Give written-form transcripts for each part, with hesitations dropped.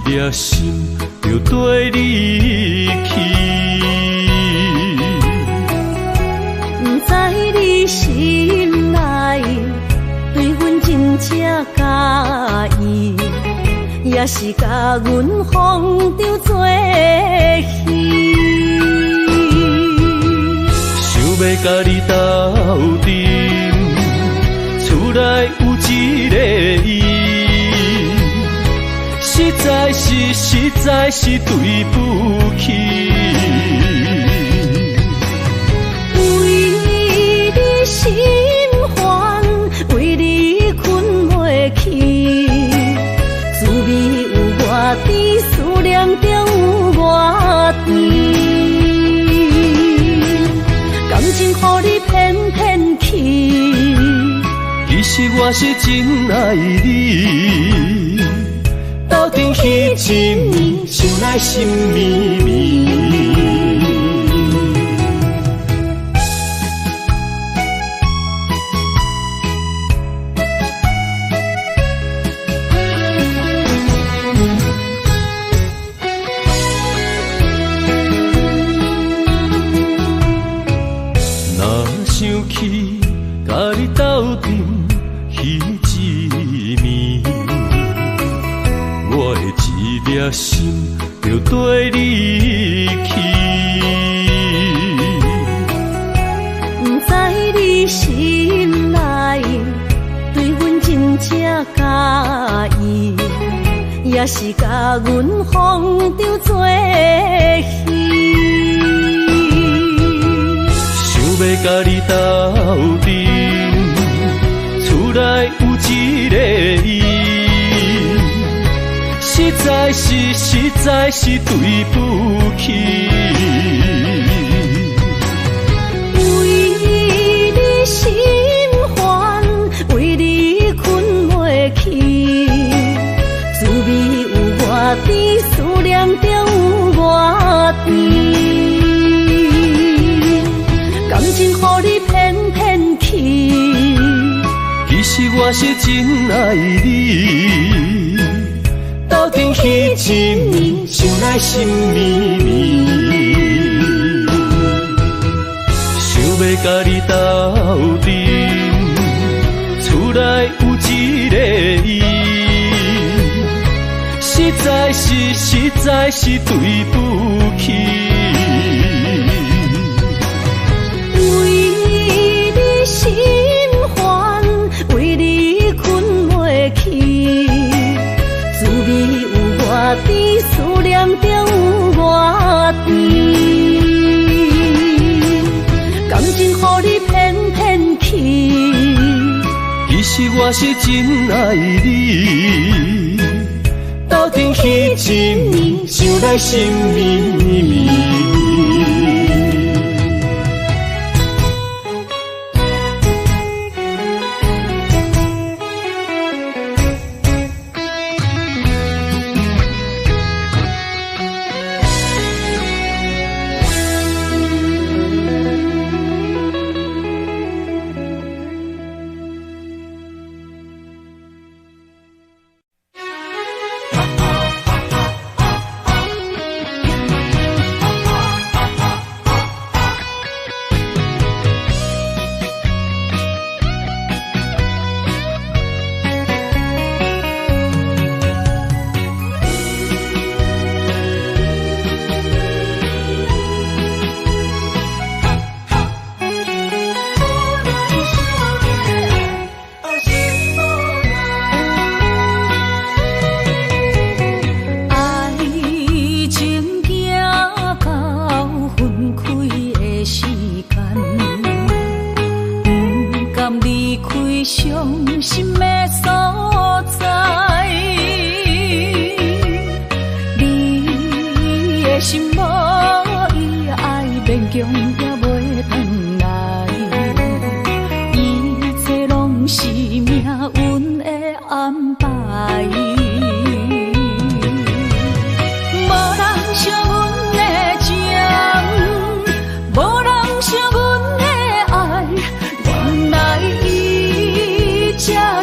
粒心就綴你去。毋知你心內對阮真正佮意，抑是共阮風中做戲。想欲共你鬥陣，厝內有一個伊，實在是實在是對不起。為你心煩，為你睏袂去，滋味有偌甜，思念中有偌甜。感情予你騙騙去，其實我是真愛你，鬥陣彼一暝，想來心綿綿。若想起佮你鬥陣彼一暝，我的一粒心就綴你去。毋知你心內對阮真正佮意，抑是共阮風中做戲。想欲共你鬥陣，厝內有一個伊，實在是實在是對不起。為你心煩，為你睏袂去，滋味有偌甜，思念中有偌甜。感情予你騙騙去，其實我是真愛你，鬥陣彼一暝，想來心綿綿。想欲共你鬥陣，厝內有一個伊，實在是實在是對不起。為你心煩，為你睏袂去，滋味有偌甜，思念中有偌甜。感情予你騙騙去，其實我是真愛你，鬥陣彼一暝，想來心綿綿。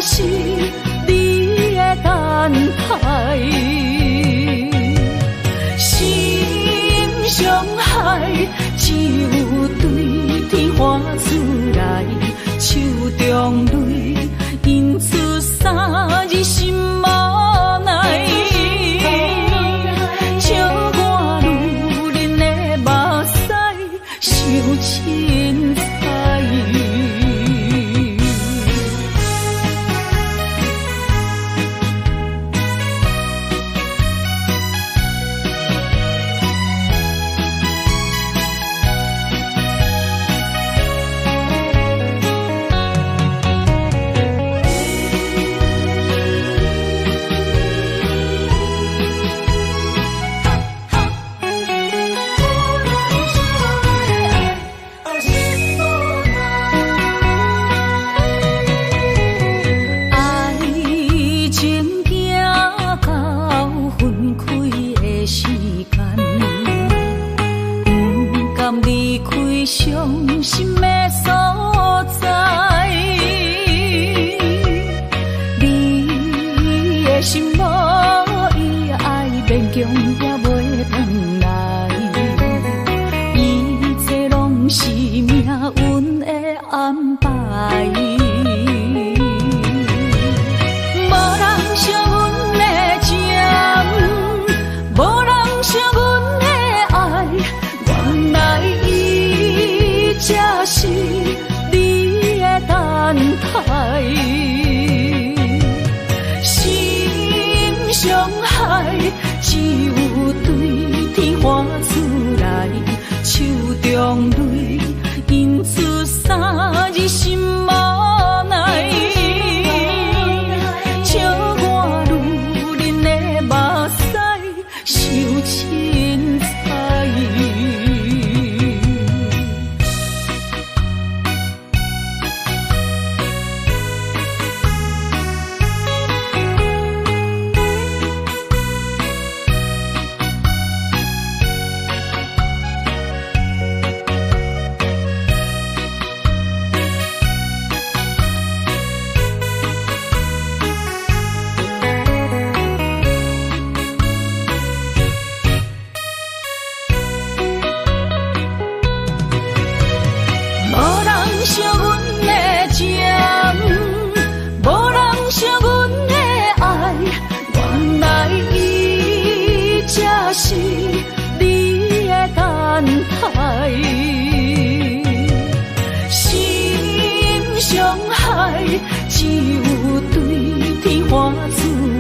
是你的等待。出來，手中淚印出三字心無奈。笑我女人的目屎傷凊彩。愛情行到分開的時間，不甘離開傷心的所在。你的心無伊愛，勉強也袂轉來。一切攏是命運的安排。無人惜阮的情，無人惜阮的愛，原來伊才是你的等待。心傷海，只有對天喊出來，手中淚印出三字心無奈。笑我女人的目屎傷凊彩。無人惜阮的情，無人惜阮的愛，原來伊才是你的等待。心傷海，只有對天喊出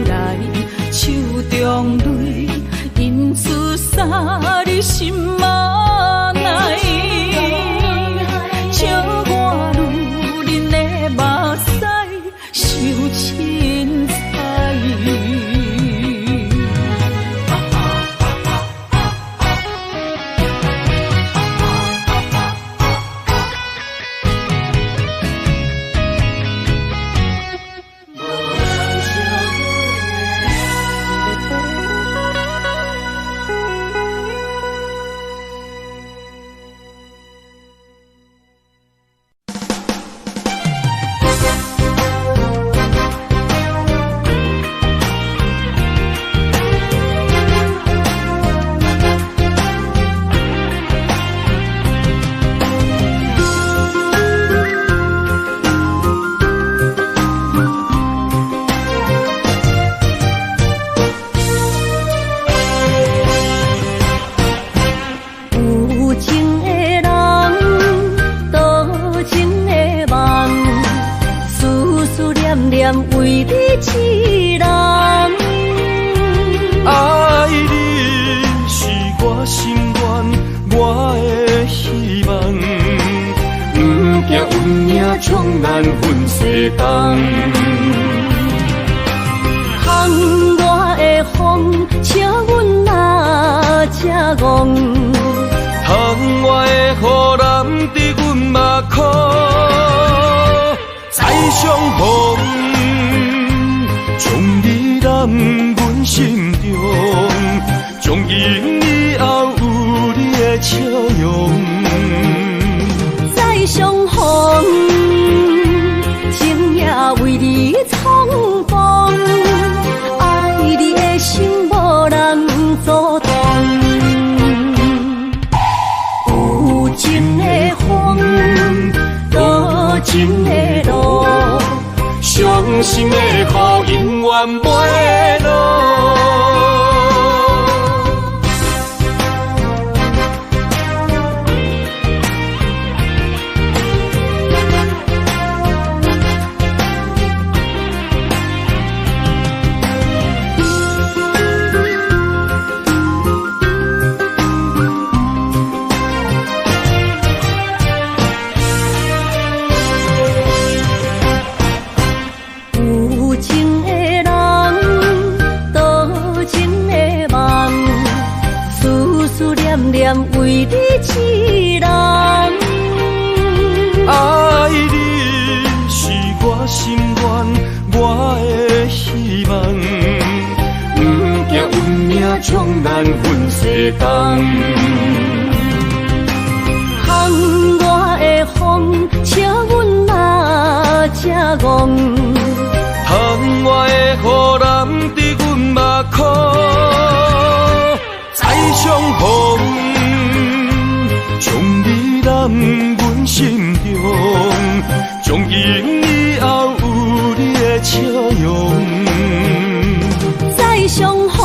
來，手中淚印出三字心無奈。笑我女人的目屎傷凊彩。有情的人，多情的夢，思思念念為你一人。愛你是我心願，我的希望。不驚運命將咱分西東。窗外的風，笑阮若這戇。窗外的雨淋得阮目眶，再相逢，将你揽阮心中，从今以後有你的笑容。再相逢，情也為你重逢，愛你的心無人阻擋。有情的風，傷心的雨永遠袂落。為你一人，愛你是我心願，我的希望。不驚運命將咱分西東。窗外的風，笑阮若這戇。窗外的雨淋伫阮目眶，再相逢。將你攬阮心中，從今以後有你的笑容。再相逢，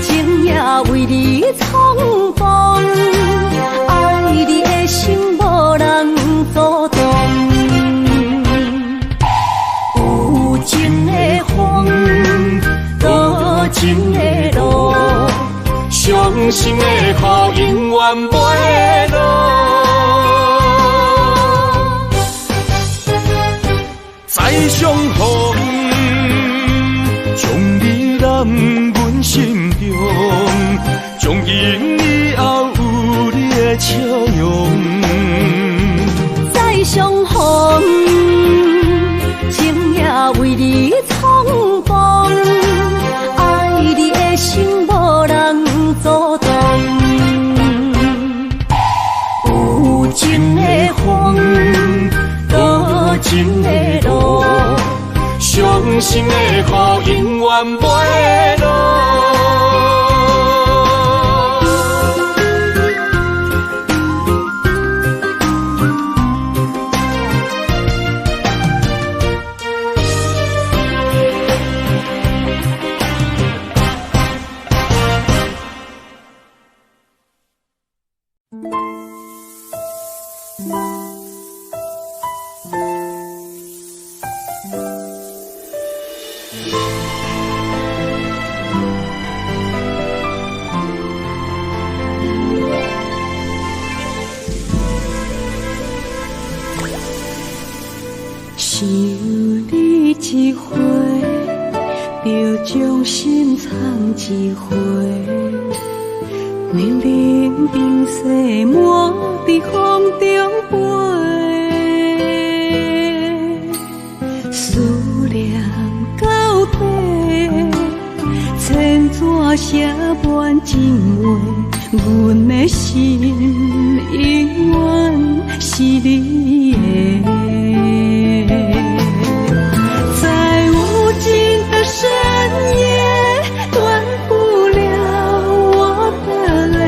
情也為你重逢，愛你的心無人阻擋。有情的風，多情的路。傷心的雨永遠袂落。再相逢，將你攬阮心中，從今以後有你的笑容。再相逢，情也為你重逢，愛你的心無人阻擋。有情的風，多情的路，傷心的雨永遠袂落。想你一回，就將心藏一回。明明冰雪满伫风中飞，思念到底，千纸写满情话，阮的心永远是你的。在无尽的深夜，断不了我的泪，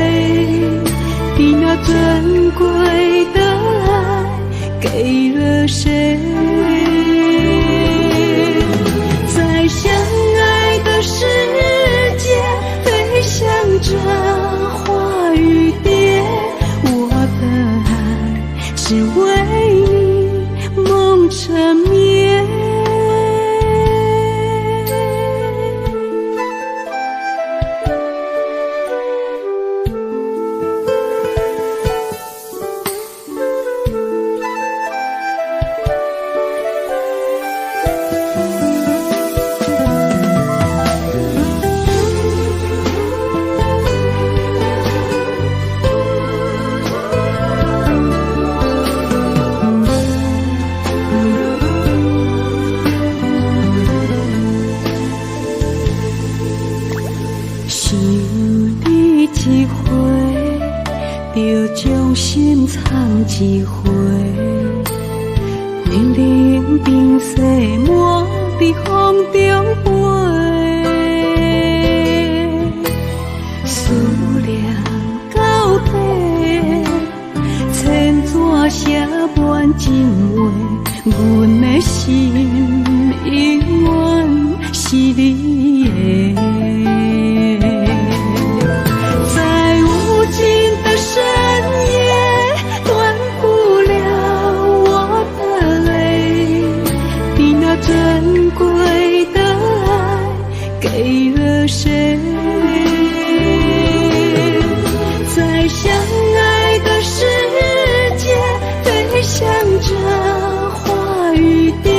你那珍贵的爱给了谁？在相爱的世界，飞翔着花与蝶，我的爱只为你梦成眠。想你一回，就將心藏一回。明明冰雪满伫风中飞，思念到底，千纸写满情话，阮的心心永遠是你的。在無盡的深夜，斷不了我的淚，你那珍貴的愛給了誰？在相愛的世界，飛翔著花與蝶，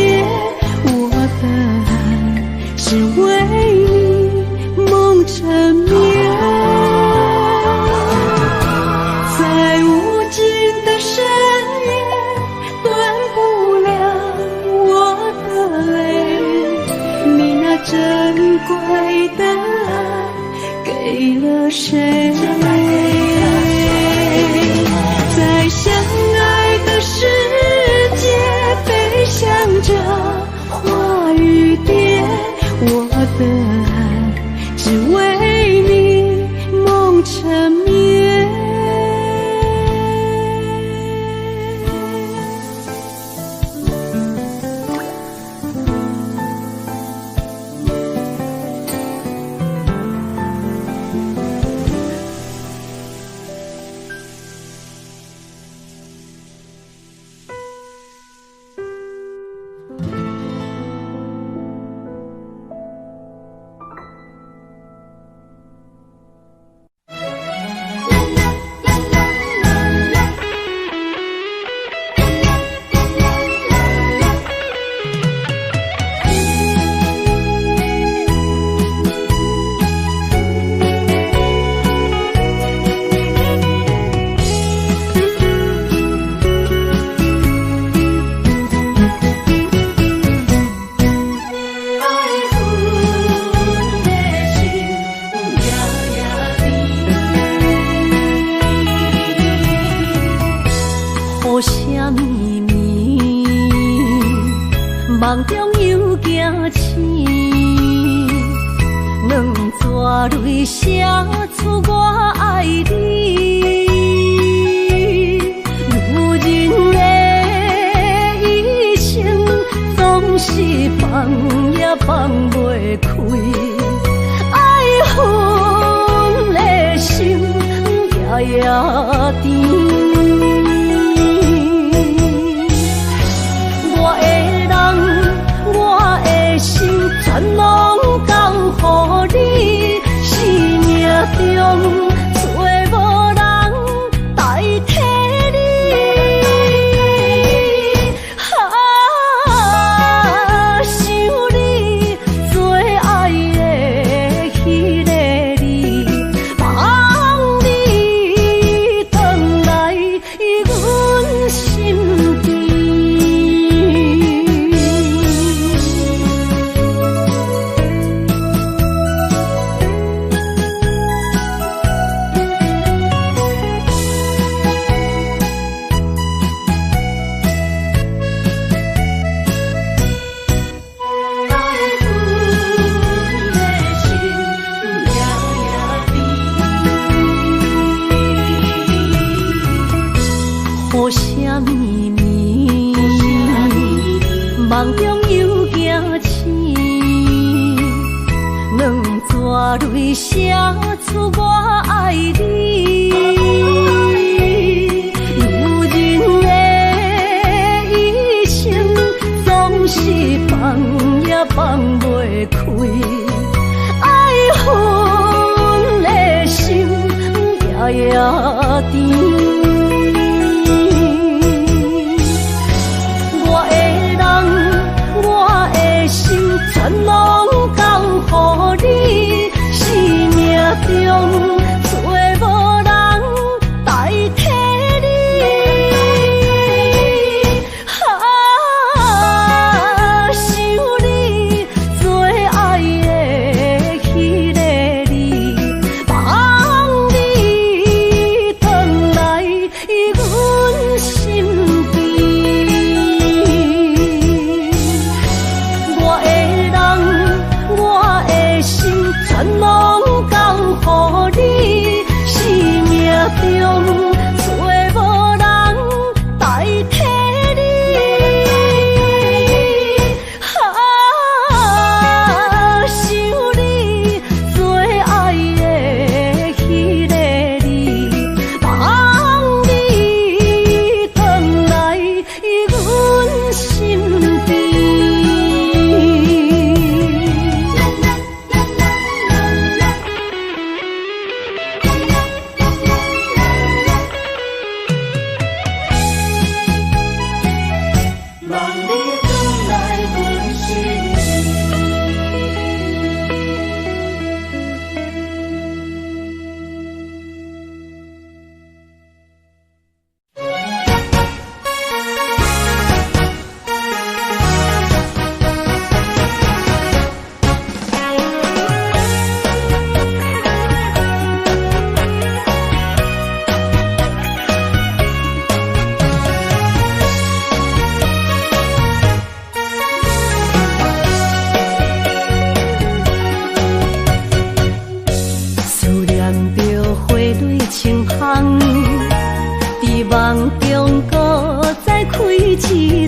我的愛是為你夢成眠。在無盡的深夜，斷不了我的淚，你那珍貴的愛給了誰？在相愛的世界，飛翔著花與蝶，我的愛只為你夢成眠。夢中又驚醒，兩逝淚寫出我愛你。女人的一生總是放也放袂開，愛恨的心夜夜甜。全攏交予你，生命中找無人代替你。啊，想你最愛的彼個你，望你轉來阮身邊。夢中又驚醒，兩逝淚寫出我愛你。女人的一生總是放也放袂開，愛恨的心夜夜甜。全攏交予你，生命中找無人代替你。啊，想你最愛的彼個你，望你轉來阮身邊。我的人，我的心，全攏交予你，生命中找無人代替你。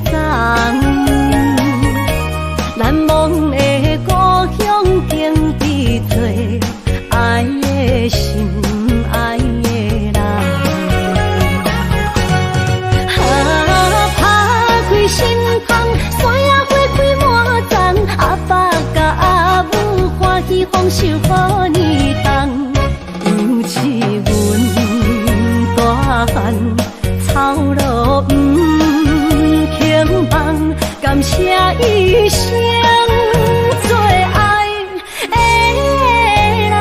欉。難忘的故鄉經佇做愛的心愛的人。啊，拍開心窗，山野花開滿叢，阿爸佮阿母歡喜豐收予年冬。猶似阮大漢，操勞毋肯放，感謝一生最愛的人。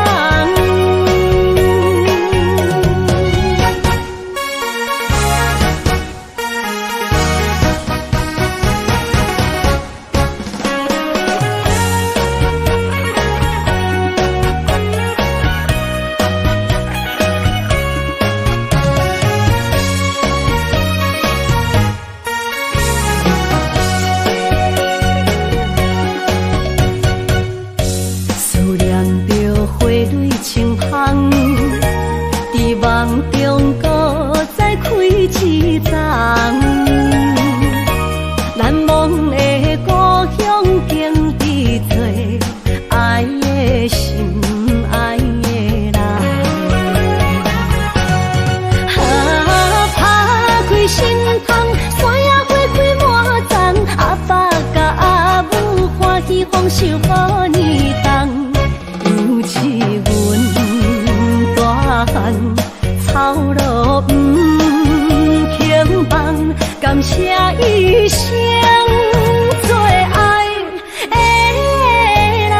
思念著花蕊青芳，佇夢中閣再開一叢。難忘的故鄉經佇做愛的心愛的人。啊，拍開心窗，山野花開滿叢，阿爸佮阿母歡喜豐收予年冬。猶似阮大漢，操勞毋肯放，感謝一生最愛的人。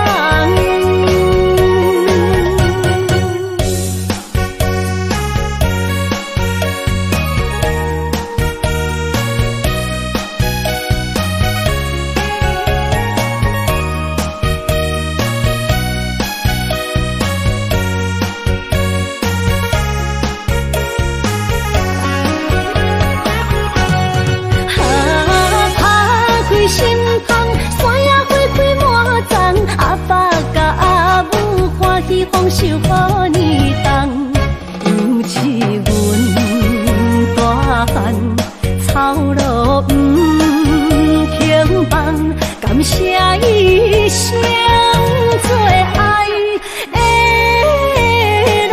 啊，拍開心窗，山野花開滿叢，阿爸佮阿母歡喜豐收予年冬。猶似阮大漢，操勞毋肯放，感謝一生最愛的人。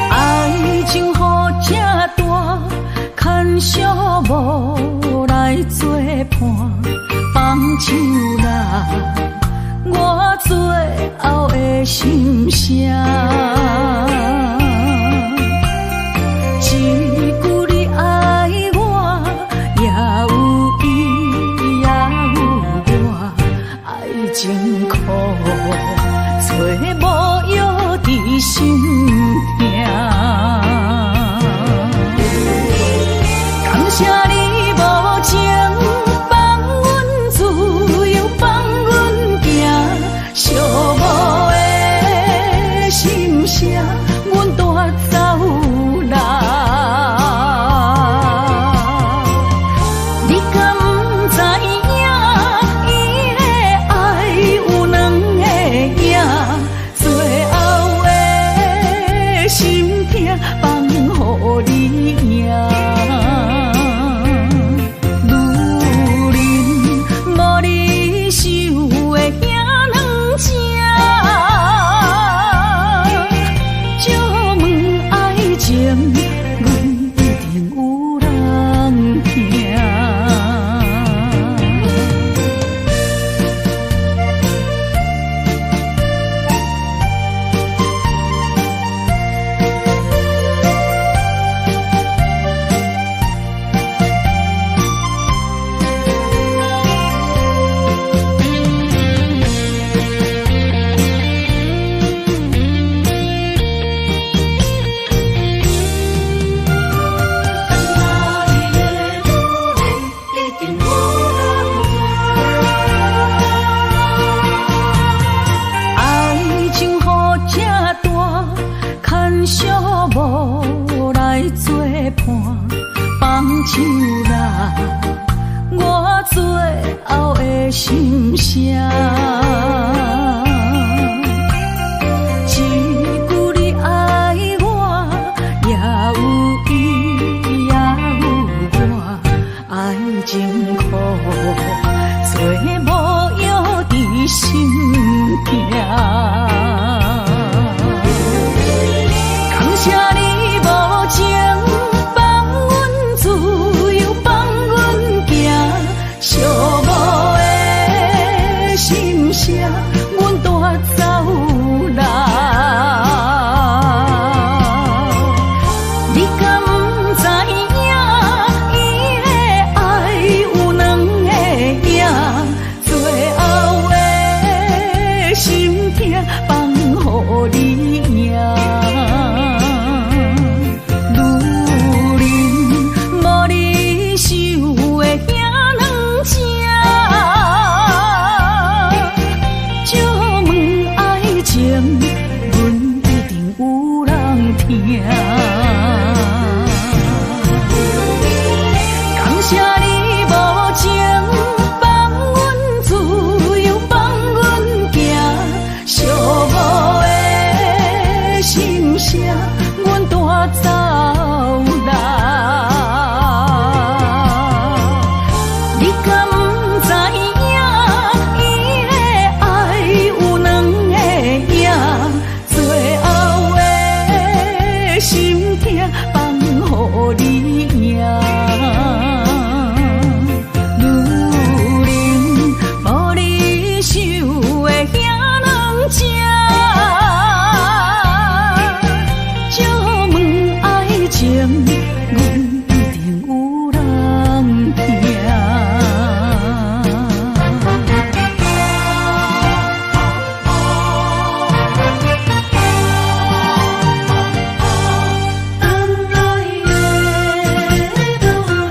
愛情予這大，牽小無來作伴，放手啦，我最後的心聲。一句你愛我，也有伊，也有我，愛情苦，找無藥治心疼。感謝你無情，放阮自由，放阮行，寂寞的心聲。像蜡，我最後的心聲。一句你愛我，也有伊，也有我，愛情苦，做無藥治心痛。感謝你無情，放阮自由，放阮行，寂寞的心聲，阮帶走啦。你敢知影？伊的愛有兩个影，最後的心痛放予你贏。女人無你想的遐軟情，借問愛情，阮一定有人疼。感謝你無情，放阮自由，放阮行，寂寞的心聲，阮帶走啦。你敢知影？伊的愛有兩個影，最後的心痛放予你贏。女人無你想的遐軟情，借問愛情，阮一定有人疼。等來的女人一定有人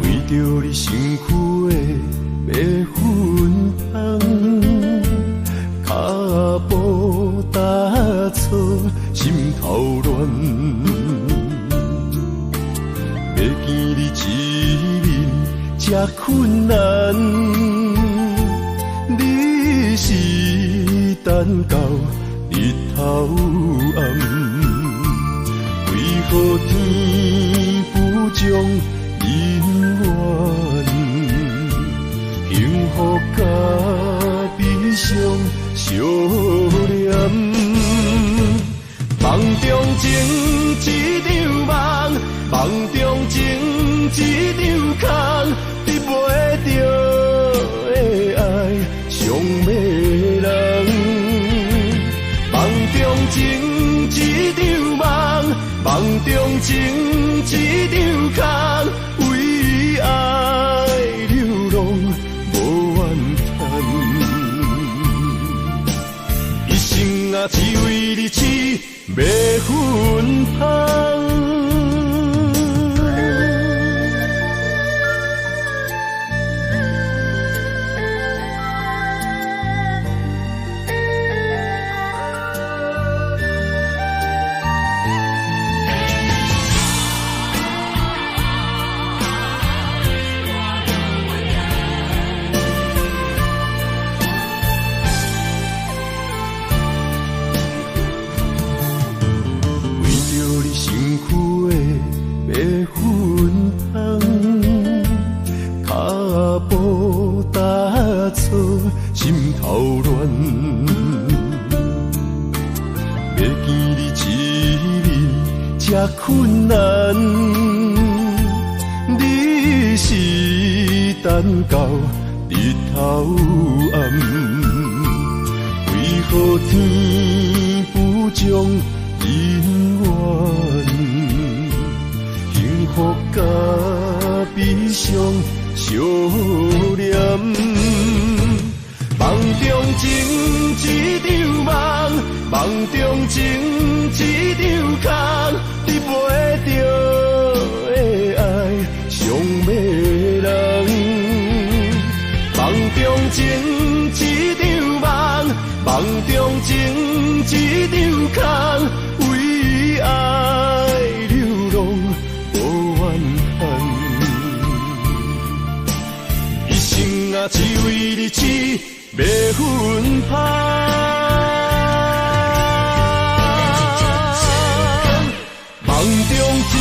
為著你身軀的白粉香，跤步踏錯，心頭亂。欲見你一面這困難，你是等到日頭暗，為何天不將姻緣，幸福佮悲傷相連。夢中情一場夢，夢中情一場空，得袂著的愛傷迷人。夢中情一場夢，夢中情一場空，為愛流浪無怨嘆。一生啊，只為你痴迷芬芳。為著你身軀的白粉香，跤步踏錯，心頭亂。這困難。你是等到日頭暗，為何天不將姻緣？幸福佮悲傷相連。夢中情一場夢，夢中情一場空，得袂著的愛，傷欲人。夢中情一場夢，夢中情一場空，為愛流浪無怨恨。一生啊，只為你痴。欲分芳，夢中情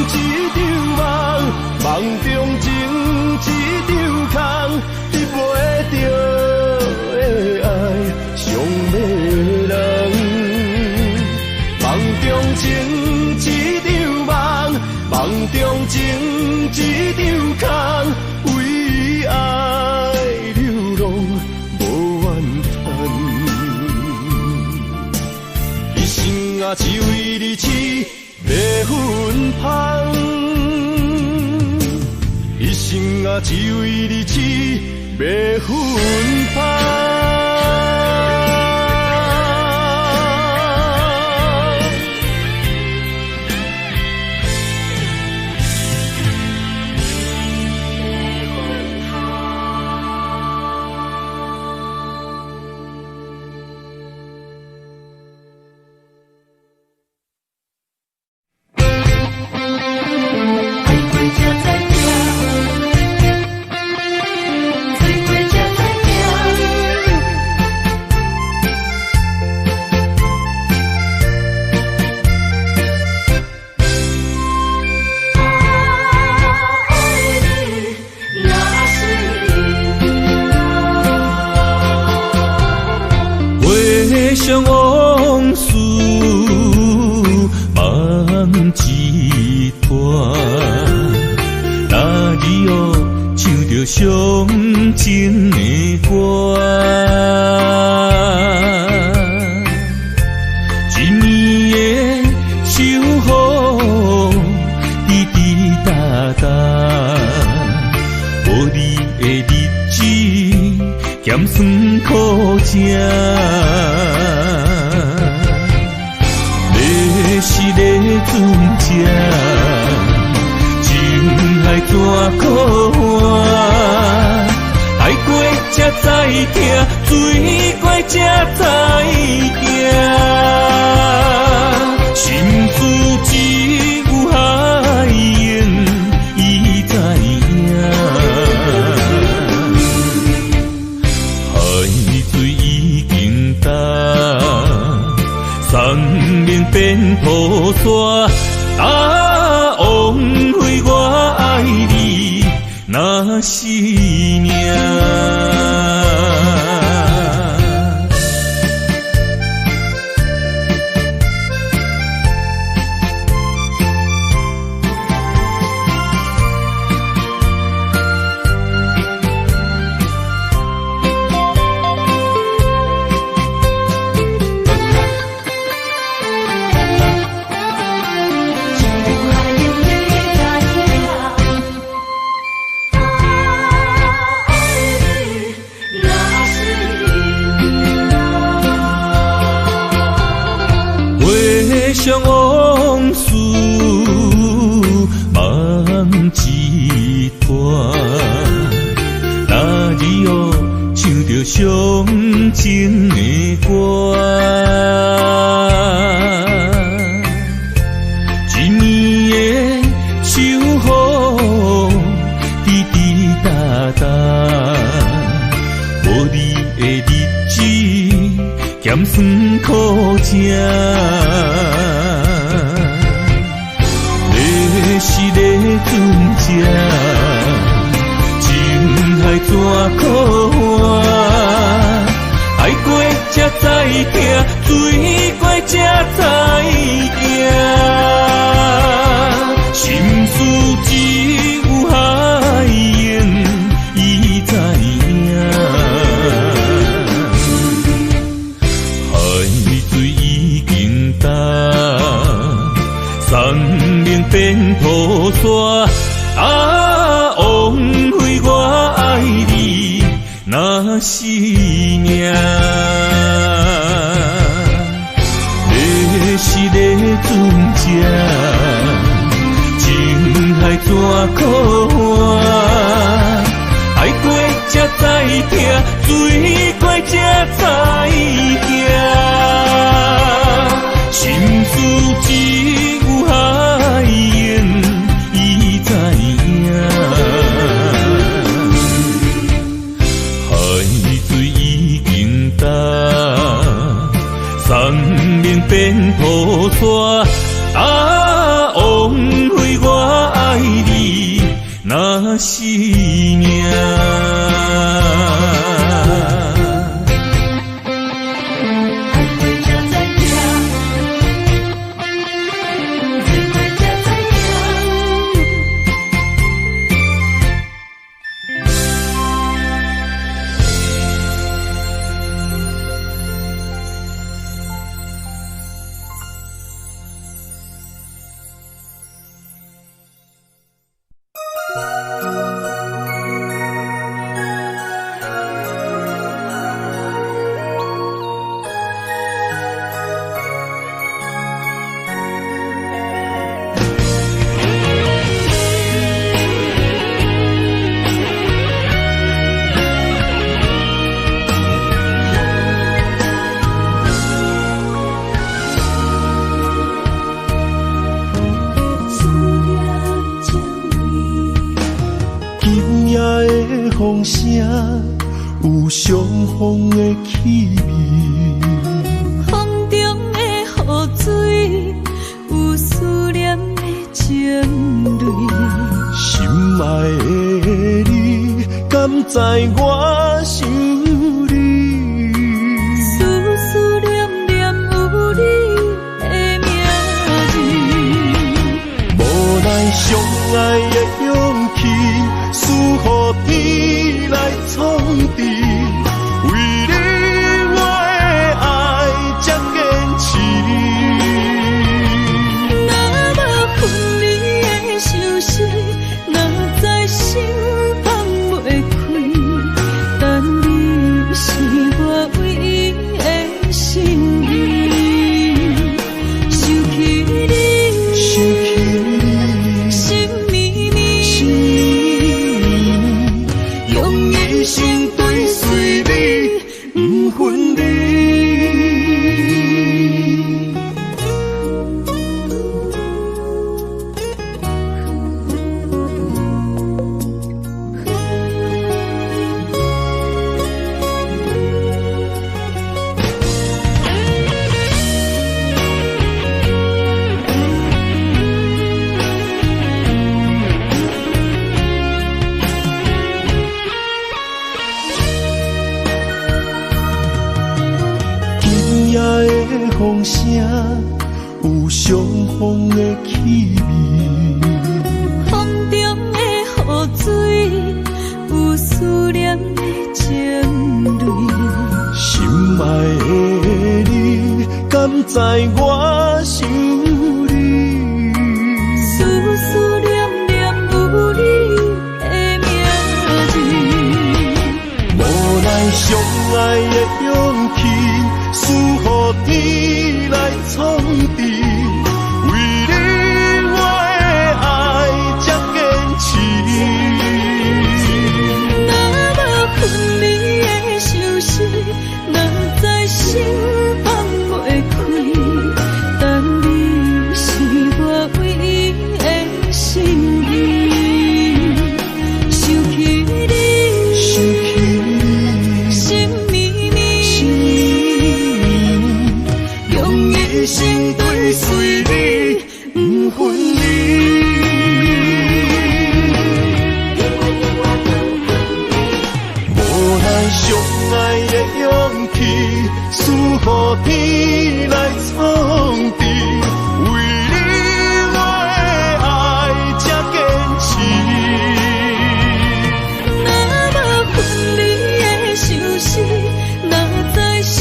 一場夢，夢中情一場空，得袂著的愛，傷欲人。夢中情一場夢，夢中情一場空，為愛流浪無怨嘆。一生啊，只為你痴欲分芳，一生啊，只為你痴欲分芳。回想往事，梦一团，那日哦，唱著伤情的歌，一暝的秋雨，滴滴答答，无你的日子，咸酸苦食。是咧船只，情海怎苦换？爱过才知疼，水过才知行。心事只有海鹰伊知影，海水已经干。山明变土沙，啊，枉费我爱你若是命。回想往事，梦一团，那日哦，唱著伤情的歌，一暝的秋雨，滴滴答答，无你的日子，咸酸苦食。你是咧船只，情海怎苦换？爱过才知疼，水过才知行。沙，啊，枉费我愛你，若是命。你是咧船只，情海怎可换？愛過才知疼，水過才知行。心事只有海湧伊知影。海水已經乾，山盟變土沙，啊，枉費我愛你，若是命。風聲有傷風的氣味，風中的雨水有思念的情淚。心愛的你，敢知我想你？思思念念有你的名字，無奈相愛的勇氣，輸予天來創治，為你我的愛才堅持。若無分離的相思，哪知心放袂開？但你是我唯一的心意。想起你，想起你，心绵绵，心绵绵，用一生追隨你，不分離。今夜的風聲有傷風的氣味，風中的雨水有思念的情淚。心愛的你，敢知我想你？思思念念有你的名字，無奈相愛的勇氣，輸予天來創治，為你我的愛才堅持。若無分離的相思，哪知心放袂開？但你是我唯一的心意。想起你，想起你，心绵绵，心绵绵，用一生追隨你，不分離。無奈相愛的勇氣，輸予天來創治，為你我的愛才堅持。若無分離的相思，哪知心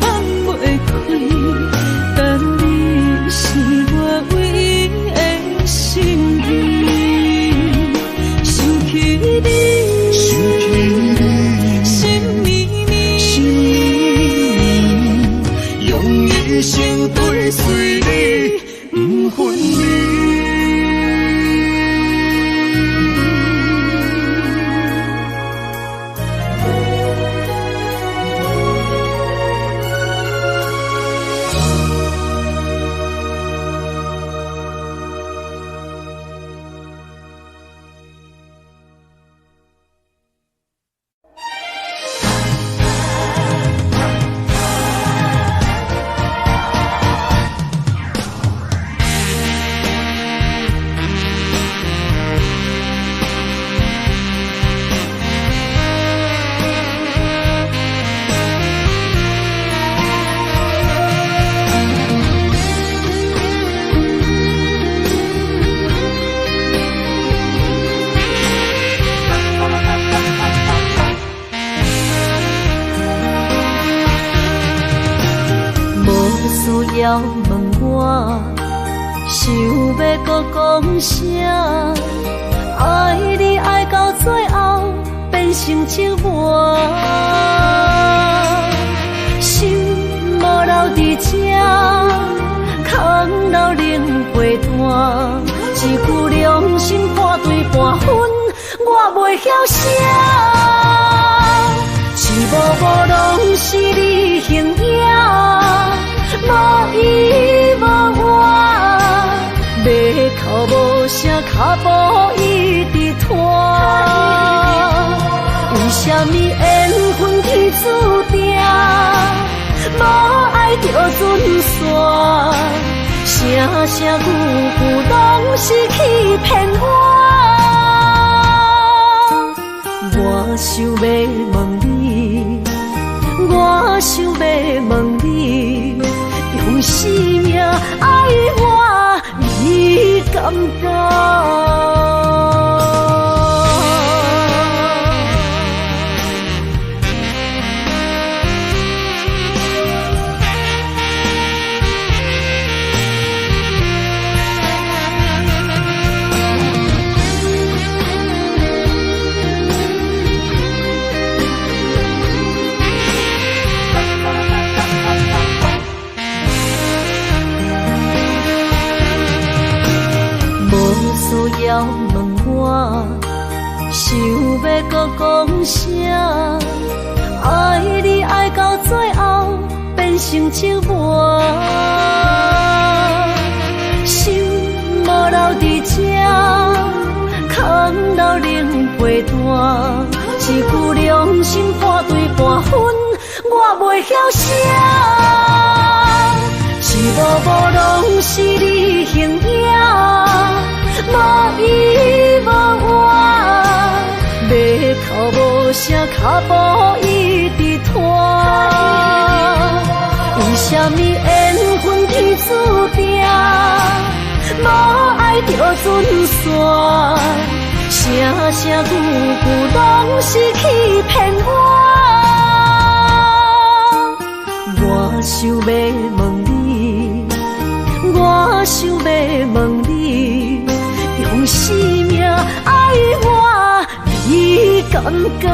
放袂開？但你是我唯一的心意。需要問我，想欲閣講啥？愛你愛到最後變成折磨，心無留佇這，空留冷被單，一句良心破碎半分，我袂曉寫。一幕幕攏是你形影，無依無倚，欲哭無聲，跤步一直拖。為啥物緣分天注定，無愛就準散，聲聲句句攏是欺騙我。我想欲問你，我想欲問你，用生命愛我，你敢敢？需要問我，想欲閣講啥？愛你愛到最後變成折磨，心無留佇這，空留冷被單，一句良心破碎半分，我袂曉寫。一幕幕攏是你形影，無依無倚，欲哭無聲，跤步一直拖。為啥物緣分天注定，無愛就準散，聲聲句句攏是欺騙我。我想欲問你，我想欲問你，用生命愛我，你敢敢？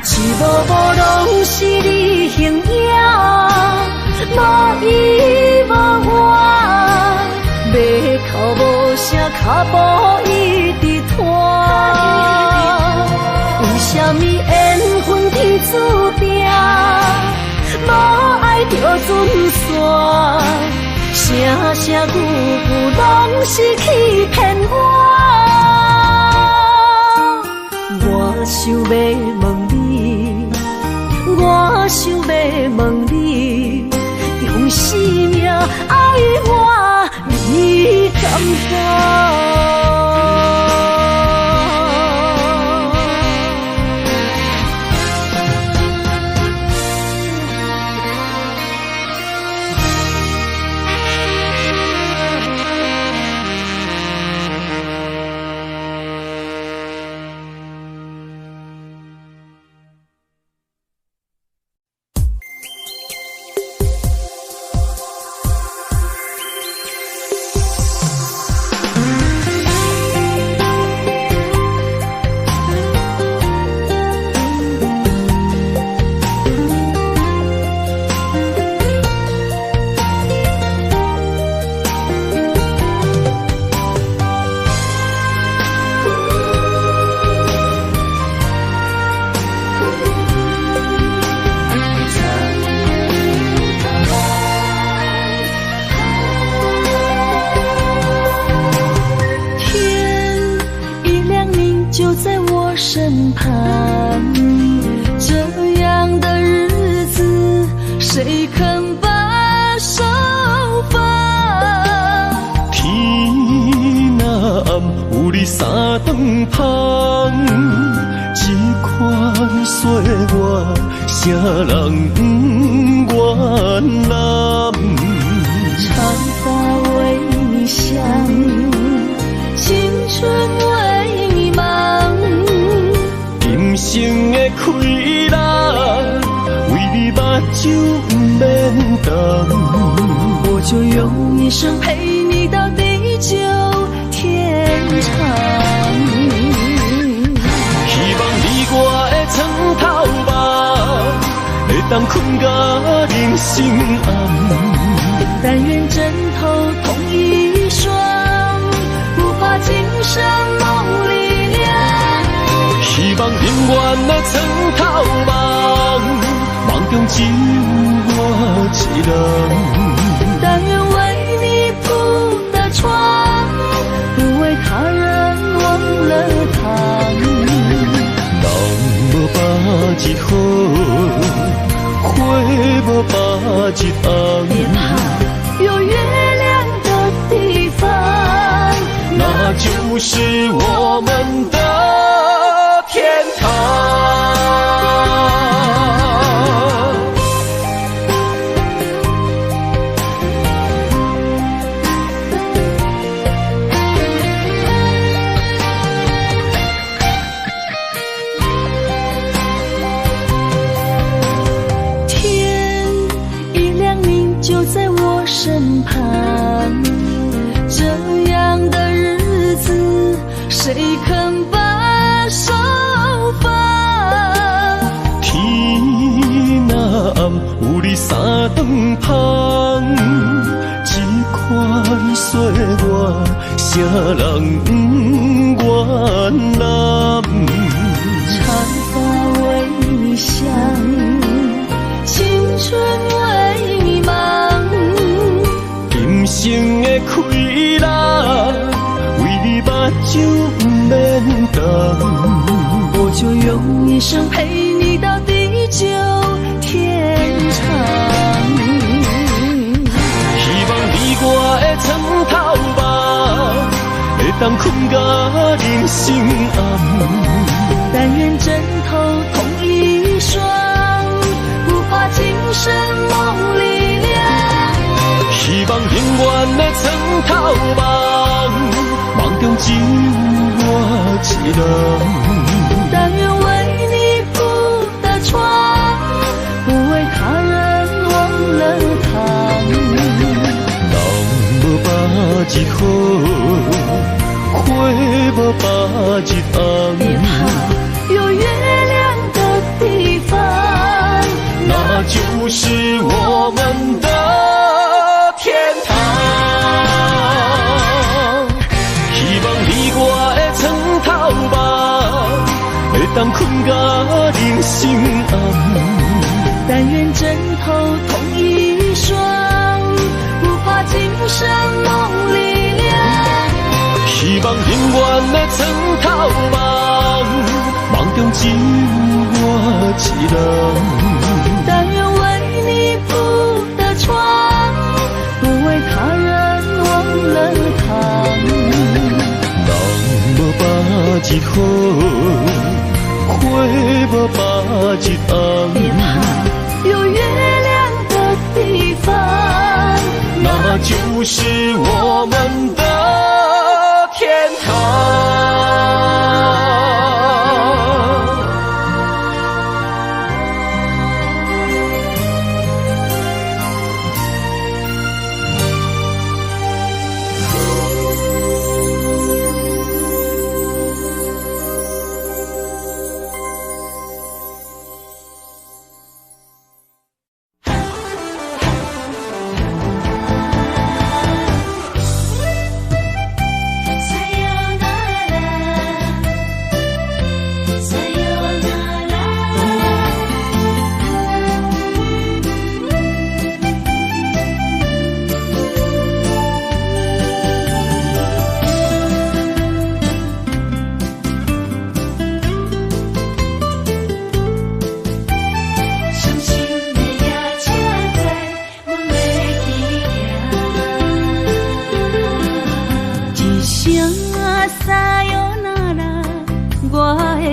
一幕幕攏是你形影，無依無倚，欲哭無聲，跤步一直拖。為啥物緣分天注定，無愛就準散，聲聲句句攏是欺騙我。我想欲問你，我想欲問你，用生命愛我，你敢敢？身旁，這樣的日子，誰肯把手放？天若暗，有你三頓芳，這款歲月，啥人不願攬？長髮為你想，青春為你忙。今生的虧人，毋免等。我就用一生陪你到地久天長。希望你我的床頭夢，會當睏甲人生暗。但願枕頭同一雙，不怕今生夢裡涼。希望永遠的床頭夢，夢中只有我一人。但願為你鋪的床，不為他人忘了躺。人無百日好，花無百日紅。別怕，有月亮的地方，那就是我們的天堂。天一亮，你就在我身旁，這樣的日子，誰肯把手放？天若暗，有你三頓芳，這款歲月，啥人不願攬？長髮為你想，青春為你忙。今生的開朗，為你目睭不免瞪。我就用一生陪你到地久天長。希望你我的床頭夢，會當睏甲人生暗。但願枕頭同一雙，不怕今生夢裡涼。希望永遠的床頭夢，夢中只有我一人。但願為你鋪的床，不為他人忘了躺。人無百日好，花無百日紅。別怕，有月亮的地方，那就是我們的天堂。希望你我的床頭夢，會當睏甲人生暗。但願枕頭同一雙，不怕今生夢裡涼。希望永遠的床頭夢，夢中只有我一人。但願為你鋪的床，不為他人忘了躺。人無百日好，花無百日紅。別怕，有月亮的地方，那就是我們的天堂。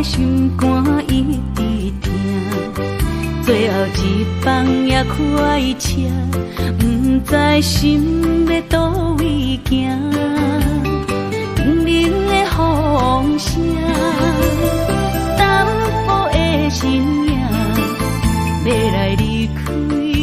心肝一直疼，最後一班也開車，不知心欲佗位行。叮鈴的風聲，淡薄的身影，欲來離開。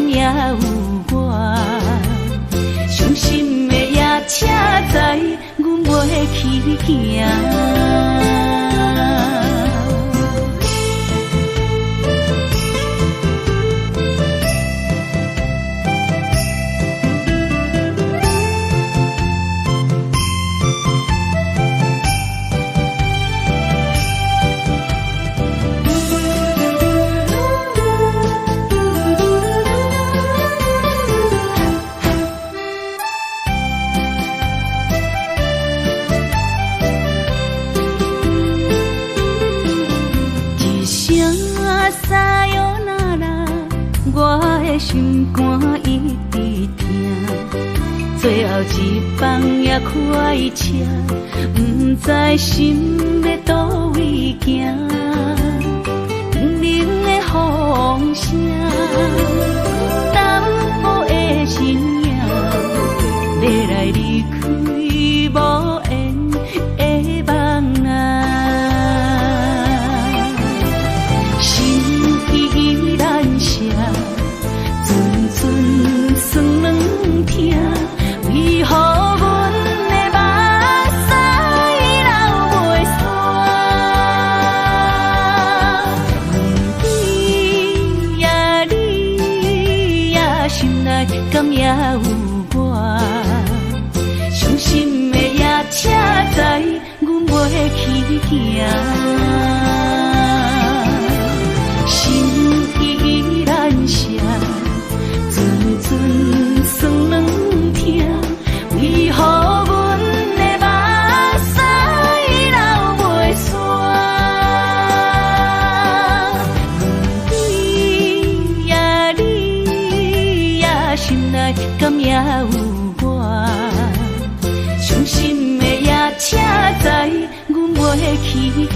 也有我？傷心的夜車知阮袂去行。心肝一直疼，最後一班也開車，毋知心欲佗位行。冷的風聲，淡薄的身影，欲來離開無緣的夢啊，心意難捨。陣酸軟疼，為何阮的目屎流袂煞？你呀你呀，心內敢也有我？傷心的夜車知阮袂去行。心意難捨。陣酸軟疼，為何阮的目屎流袂煞？你呀你呀，心內敢也有我？傷心的夜車知阮袂去行。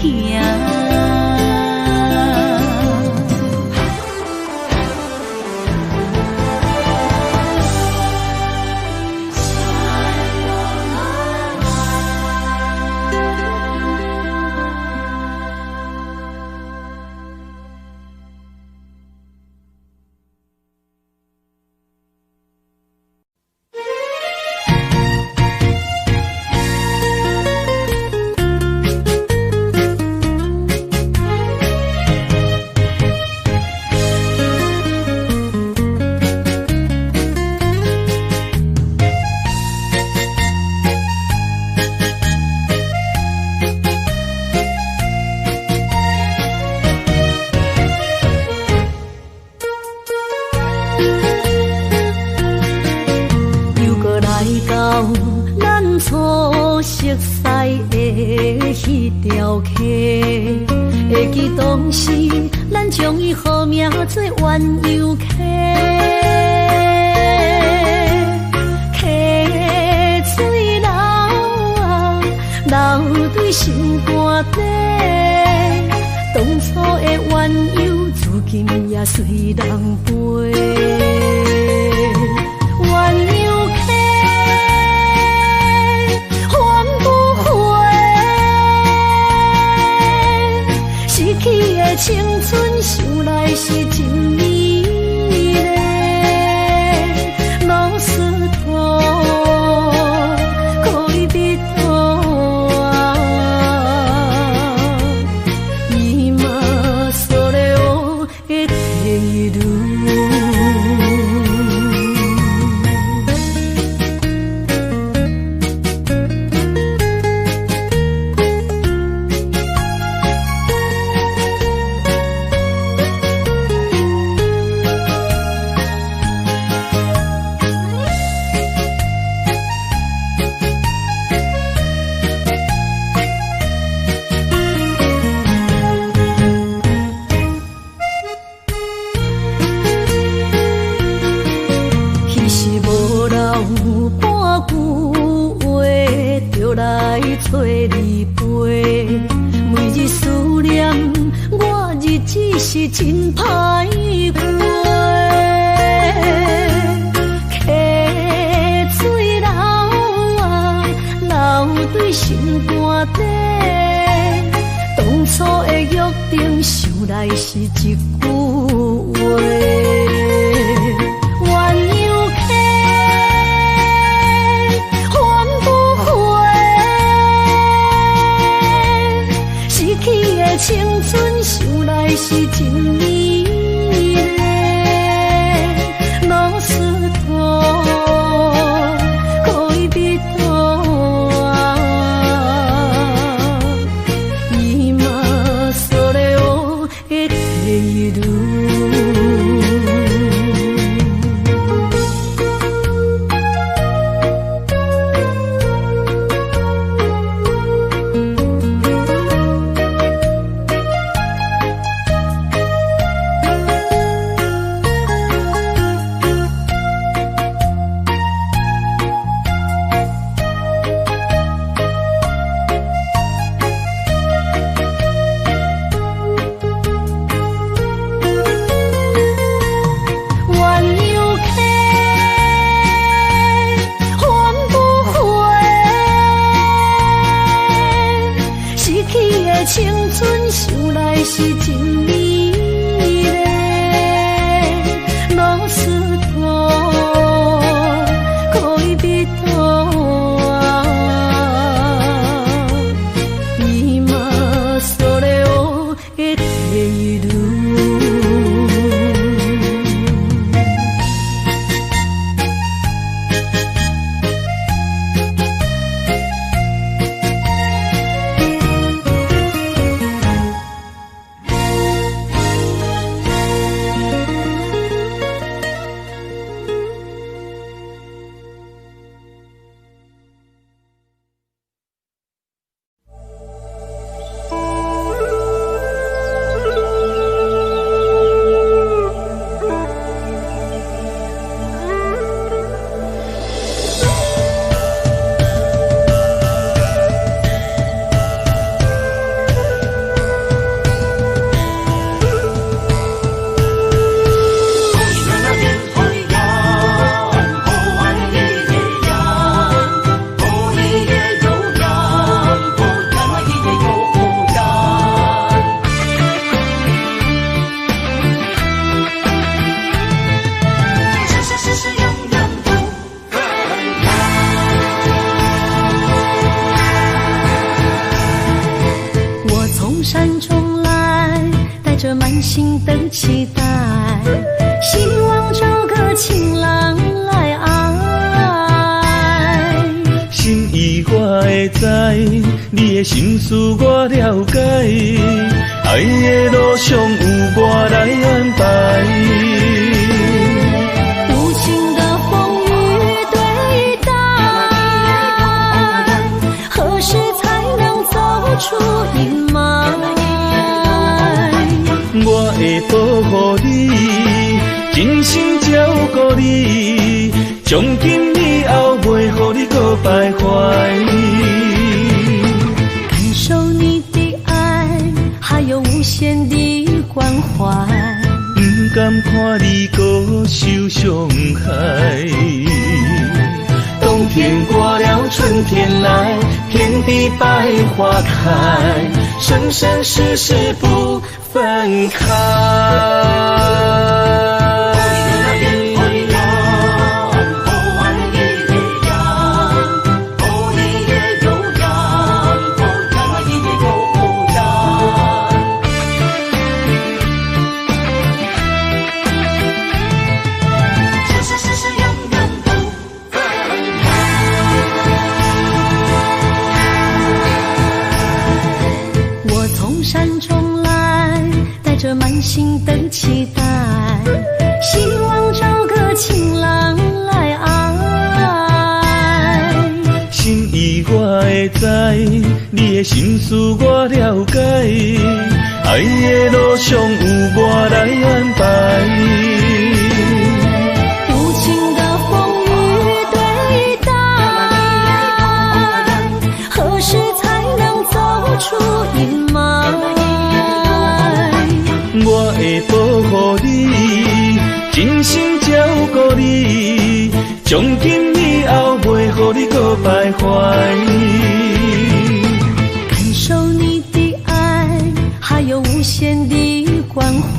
想來是一句話。是真美麗。ロスト戀人は今それを得ている。青春想來是真美麗，ロスト戀人は今それを得ている。山中來，帶著滿心的期待，希望找個情郎來愛。心意我會知，你的心思我了解，愛的路上有我來安排。無情的風雨對待，何時才能走出陰霾？我會保護你，真心照顧你，從今以後袂予你閣徘徊。感受你的愛，還有無限的關懷。不甘看你閣受傷害。冬天過了，春天來，遍地百花開，生生世世不分開。我從山中來，帶著滿心的期待，希望找個情郎來愛。心意我會知，你的心思我了解，愛的路上有我來安排。無情的風雨對待，何時才能走出陰霾？我會保護你，真心照顧你，從今以後袂予你閣徘徊。感受你的愛，還有無限的關懷。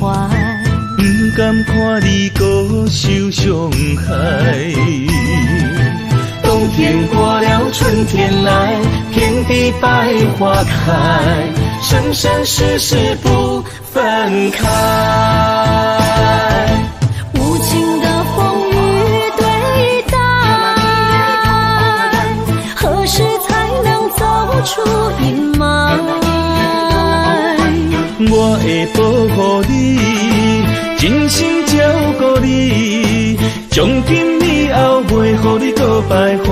不甘看你閣受傷害。冬天過了，春天來，遍地百花開，生生世世不分分開。無情的風雨對待，何時才能走出陰霾？我會保護你，真心照顧你，從今以後袂予你閣徘徊。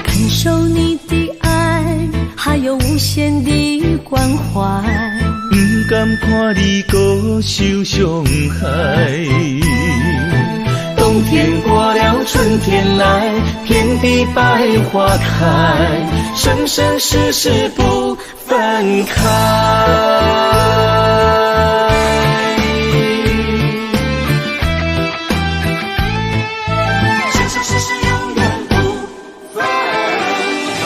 感受你的愛，還有無限的關懷。毋甘看你閣受傷害。冬天過了，春天來，遍地百花開，生生世世不分開。生生世世永遠不分開。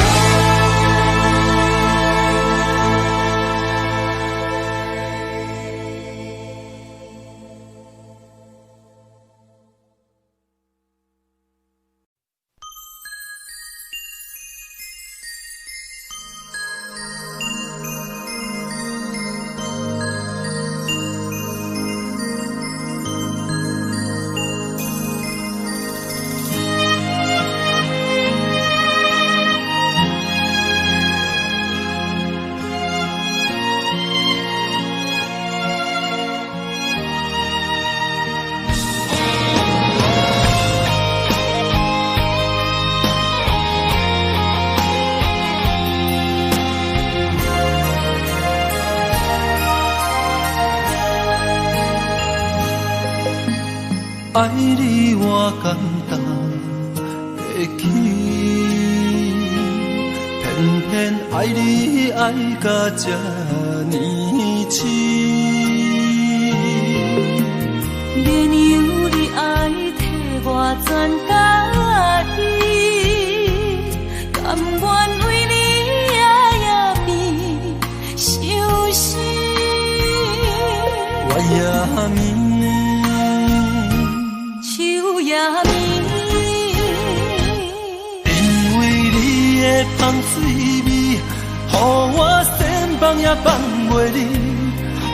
愛你我感動會起，偏偏愛你愛甲這呢癡。免由你愛替我全家己，甘願為你夜夜變相思。月夜暝，秋夜暝，因為你的芳水味，予我想放也放袂離。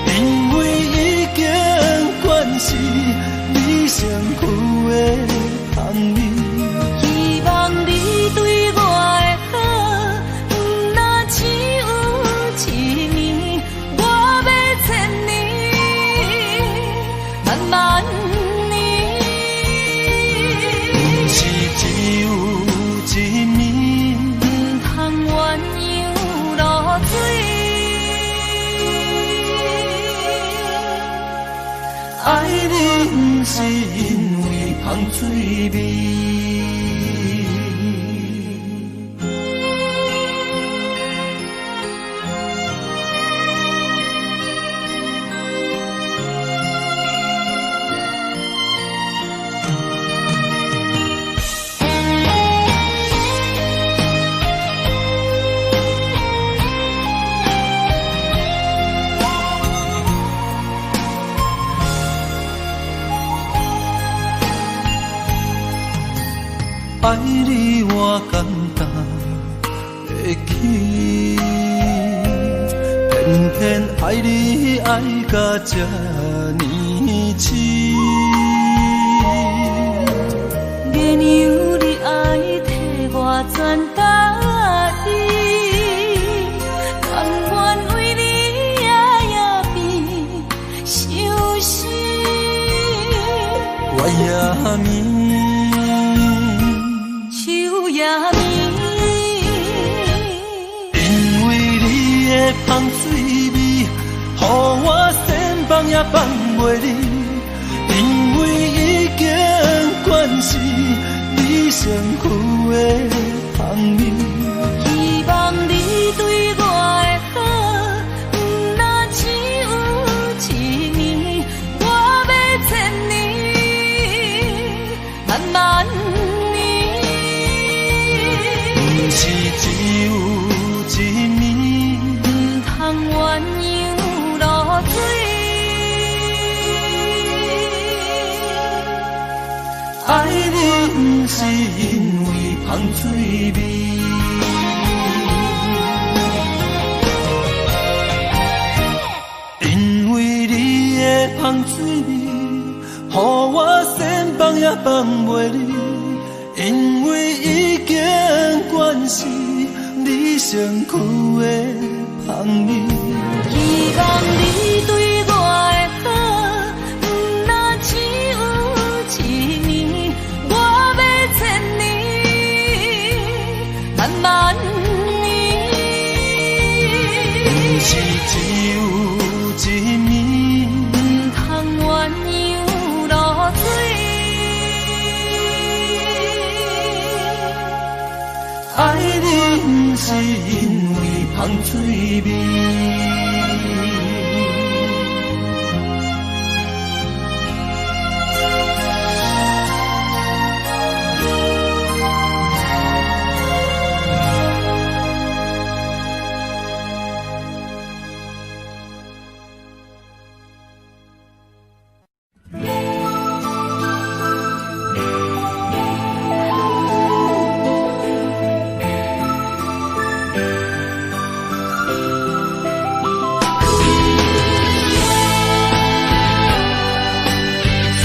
因為已經慣是你身軀的香味。希望你對我的好，毋若只有一暝，我欲千年，萬萬年。毋是只有一暝，毋通鴛鴦落水。愛你毋是因為芳水味。愛你我感動會起，偏偏愛你愛甲這呢癡。免由你愛替我全家己，甘願為你夜夜變相思。月夜暝，秋夜暝，因為你的芳水味，予我想放也放袂離。因為已經慣是你身軀的香味。希望你對我的好，毋若只有一暝，我欲千年，萬萬年。毋是只有一暝，毋通鴛鴦落水。愛你毋是因為芳水味。的芳水味，予我仙放也放袂离。因为已经惯是你身躯的香味。希望你對我的好，毋若只有一暝，我欲千年，萬萬年。毋是只有一暝，毋通鸳鸯落水。愛你毋是因為芳水味。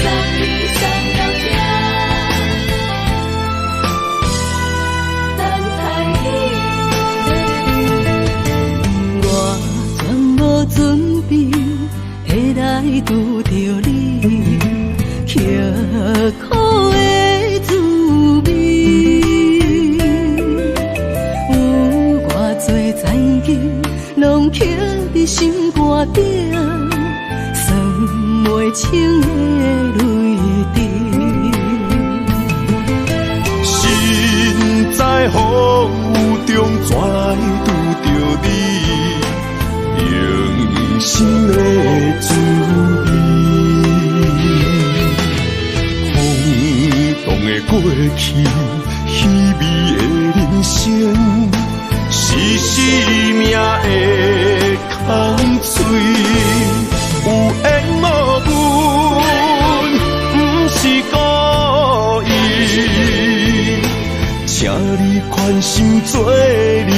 送你送到這，等待你。我全無準備會來拄著你，刻苦的滋味。有偌濟残金，攏刻佇心肝頂。算袂清的淚滴。身在風雨中，怎來拄著你？用心的滋味。風動的過去，稀微的人生，是生命的空喙。有緣無分，毋是故意，請你寬心做離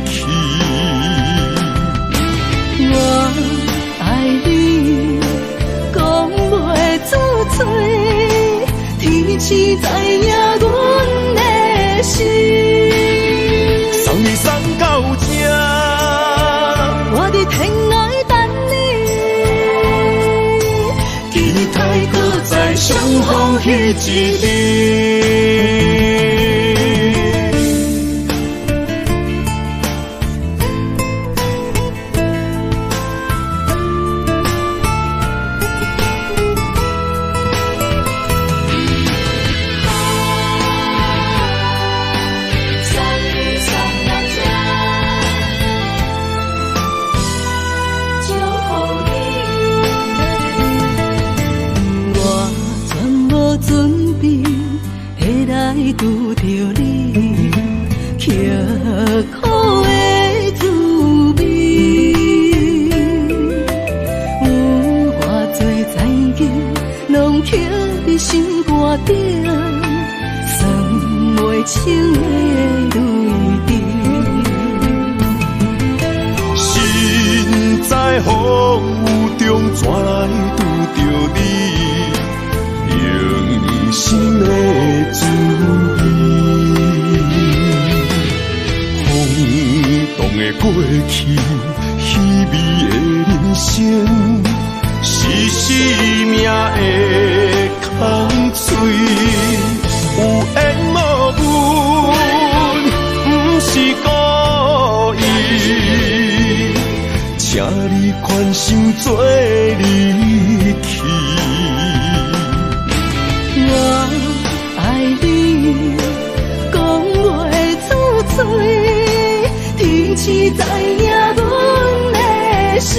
去。我愛你，講袂出嘴，天星知影阮的心。送你送到這，我佇天涯等你。期待閣再相逢彼一日。送你送到這，祝福你。我全無準備會來拄著你，刻苦的滋味。有偌濟殘金，攏刻佇心肝頂，算袂清的淚滴。身在風雨中，怎來拄著你？用心的滋味。風動的過去，稀微的人生，是生命的空喙。有緣無分，毋是故意，請你寬心做離去。我愛你，講袂出嘴，天星知影阮的心。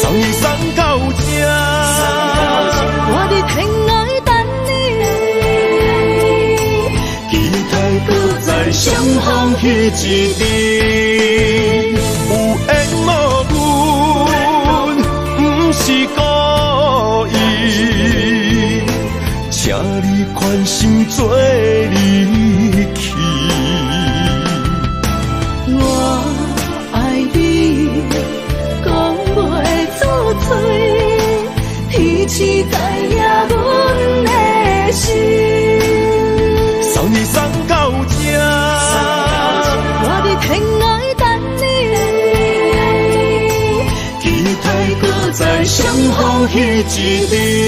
送你送到這，我佇天涯等你。期待閣再相逢彼一日。有緣無分，毋是故意，請你寬心做離去。我愛你，講袂出嘴，再相逢彼一日。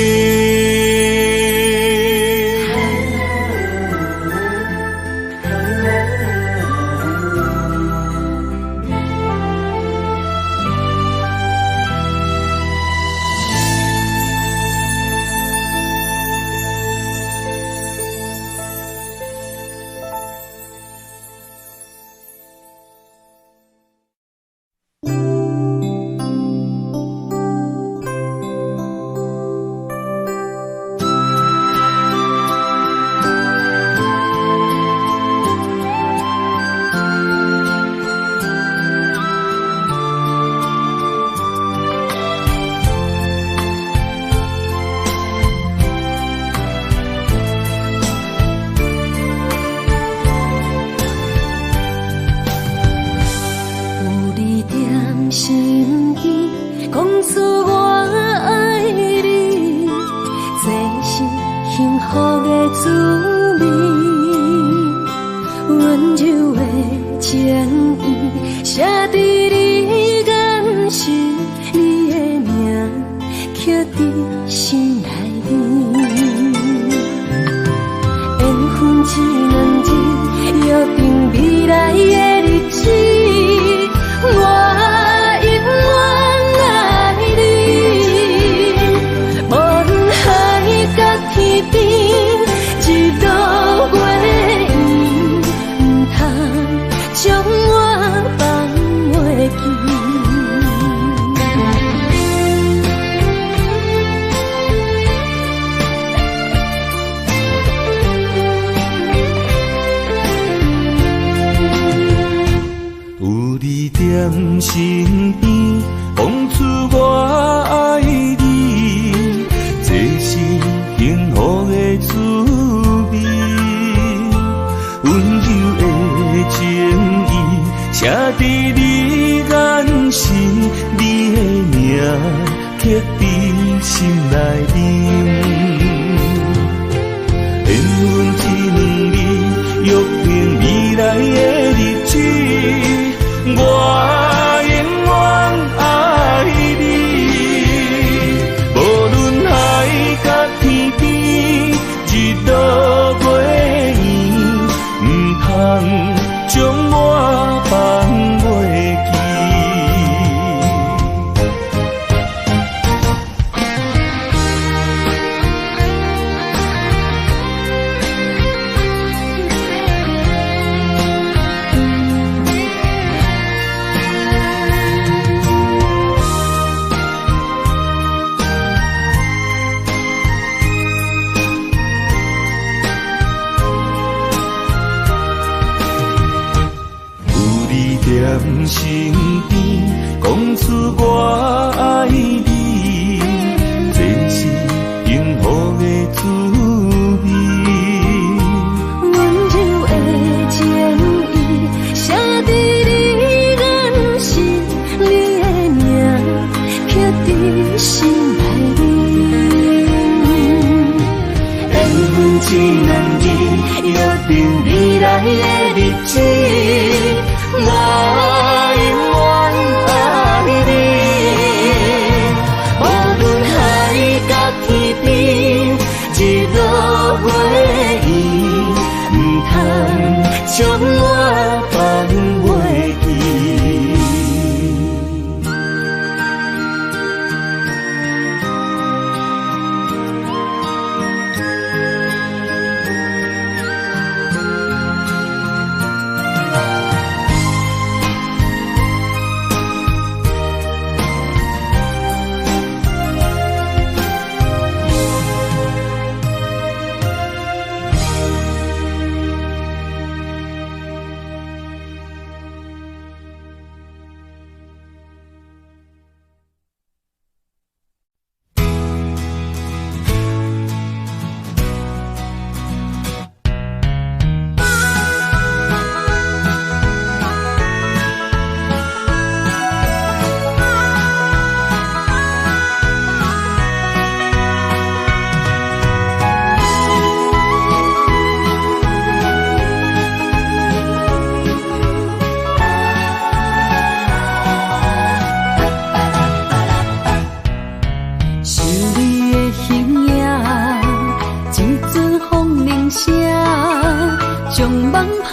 夢拍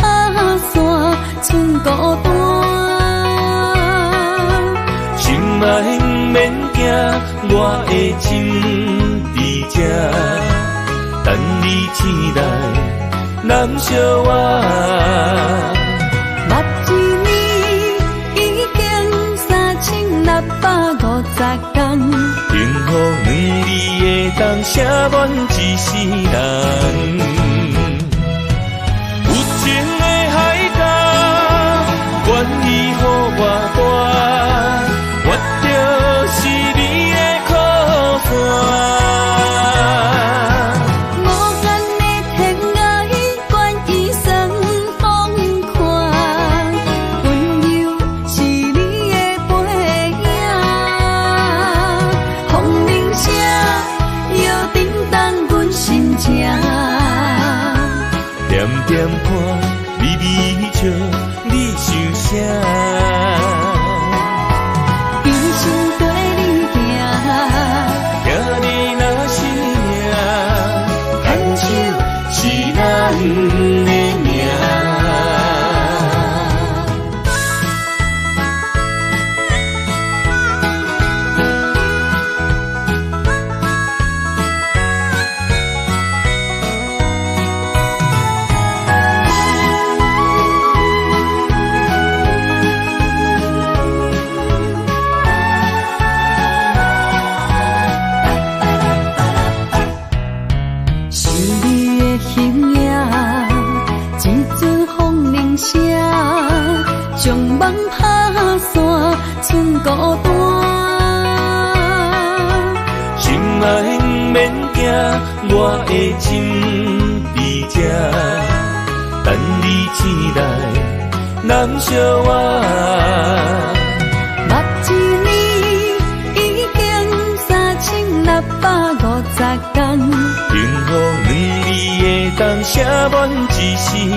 散，賰孤單。心愛毋免驚，我的心佇這，等你醒來，攬惜我。捌一年已經3650天，幸福兩字會當寫滿一世人。有情的海角，願意予我大，我就是你的靠山。無限的天涯，願意算放寬，溫柔是你的背影，風鈴聲搖震動阮心情。恬恬看，微微笑，你想啥？一生綴你行，聽你若是命，牽手是咱的命。想你的形影，一陣風鈴聲，將夢拍散，賰孤單。心愛毋免驚，我的心佇這，等你醒來，攬惜我。捌一年已經3650天，幸福兩字會當寫滿一世人。